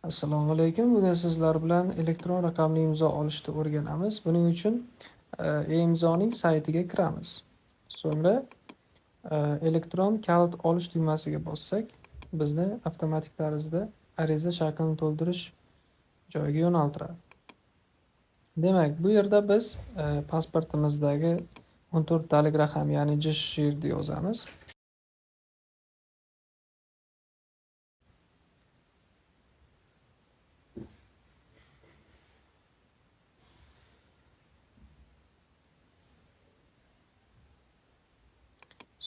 Assalomu alaykum. Bugun sizlar bilan elektron raqamli imzo olishni o'rganamiz. Buning uchun e-imzoning saytiga kiramiz. So'ngra elektron kalit olish tugmasiga bossak, bizni avtomatik tarzda ariza shaklini to'ldirish joyiga yo'naltiradi. Demak, bu yerda biz pasportimizdagi 14 talik raqam, ya'ni JSHIRni yozamiz.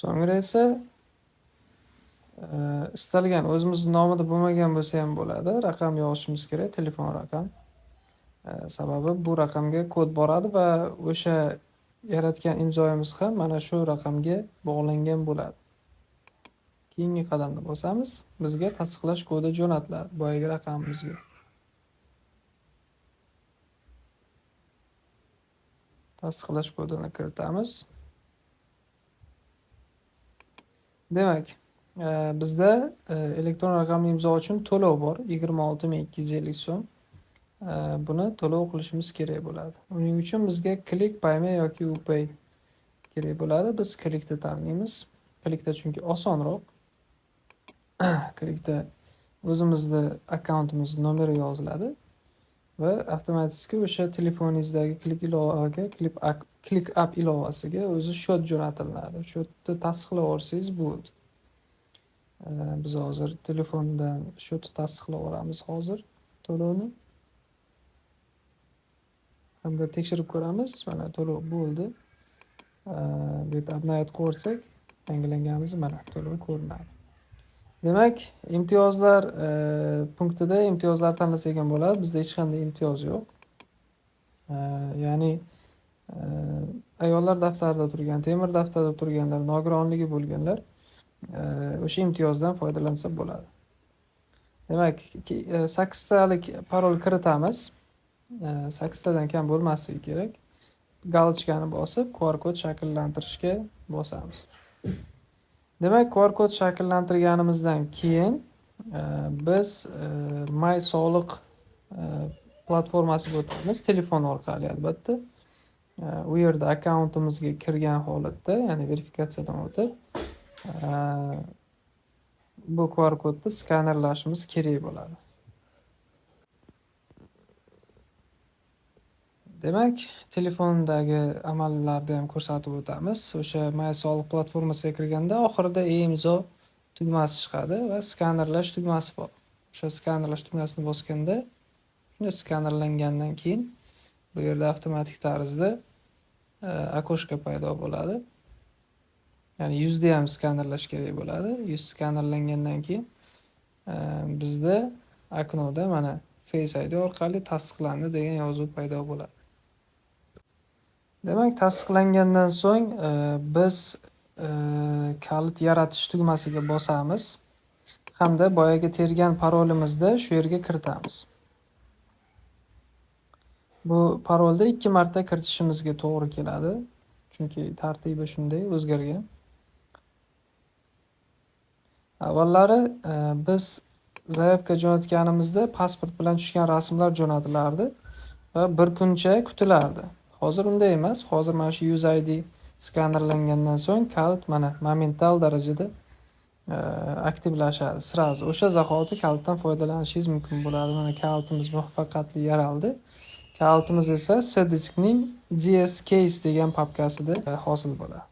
So'ngra esa istalgan o'zimizni nomida bo'lmagan bo'lsa ham bo'ladi, raqam yozishimiz kerak, telefon raqam. Sababi bu raqamga kod boradi va o'sha yaratgan imzoyimiz ham mana shu raqamga bog'langan bo'ladi. Keyingi qadamni bosamiz, bizga tasdiqlash kodi jo'natiladi boyagi raqamimizga. Tasdiqlash kodini kiritamiz. Demak, bizda elektron raqamli imzo uchun to'lov bor, 26 250 so'm. Buni to'lov qilishimiz kerak bo'ladi. Uning uchun bizga Click, Payme yoki UPay kerak bo'ladi. Biz Clickni tanlaymiz. Clickda chunki osonroq. Clickda o'zimizni akkauntimiz nomeri yoziladi va avtomatik o'sha telefoningizdagi Click ilovaga, Click app ilovasiga o'zi счёт jo'natiladi. Счётni tasdiqlab olsangiz bo'ldi. Biz hozir telefondan счётni tasdiqlab olamiz hozir to'lovni. Hamda tekshirib ko'ramiz. Mana to'lov bo'ldi. Bu yerda обновить qilib yangilanganimiz mana to'lov ko'rinadi. Demak, imtiyozlar punktida imtiyozlar tanlasak ham bo'ladi. Bizda hech qanday imtiyoz yo'q. Ya'ni ayollar daftarida turgan, temir daftarda turganlar, nogironligi bo'lganlar o'sha imtiyozdan foydalansa bo'ladi. Demak, sakkiztalik parol kiritamiz. Sakkiztadan kam bo'lmasligi kerak. Галочкani bosib, QR kod shakllantirishga bosamiz. Demak, QR kod shakllantirganimizdan keyin biz My Soliq platformasiga o'tamiz, telefon orqali albatta. U yerda akkauntimizga kirgan holatda, ya'ni verifikatsiyadan o'tib, bu QR kodni skanerlashimiz kerak bo'ladi. Demak, telefondagi amallarni ham ko'rsatib o'tamiz. O'sha My Soliq platformasiga kirganda oxirida e-imzo tugmasi chiqadi va skanerlash tugmasi bor. O'sha skanerlash tugmasini bosganda, shunda skanerlangandan keyin bu yerda avtomatik tarzda окошко paydo bo'ladi. Ya'ni yuzni ham skanerlash kerak bo'ladi. Yuz skanerlangandan keyin bizda окноda mana Face ID orqali tasdiqlandi degan yozuv paydo bo'ladi. Demak, tasdiqlangandan so'ng biz kalit yaratish tugmasiga bosamiz hamda boyagi tergan parolimizni shu yerga kiritamiz. Bu parolni 2 marta kiritishimizga to'g'ri keladi, chunki tartibi shunday o'zgargan. Avvallari biz заявка jo'natganimizda pasport bilan tushgan rasmlar jo'natilardi va bir kuncha kutilardi. Hozir unday emas. Hozir mana shu Yuz ID skanerlangandan so'ng kalit mana momental darajada aktivlashadi. Сразу o'sha zahoti kalitdan foydalanishingiz mumkin bo'ladi. Mana kalitimiz muvaffaqiyatli yaraldi. Kalitimiz esa C diskning DS case degan papkasida hosil bo'ladi.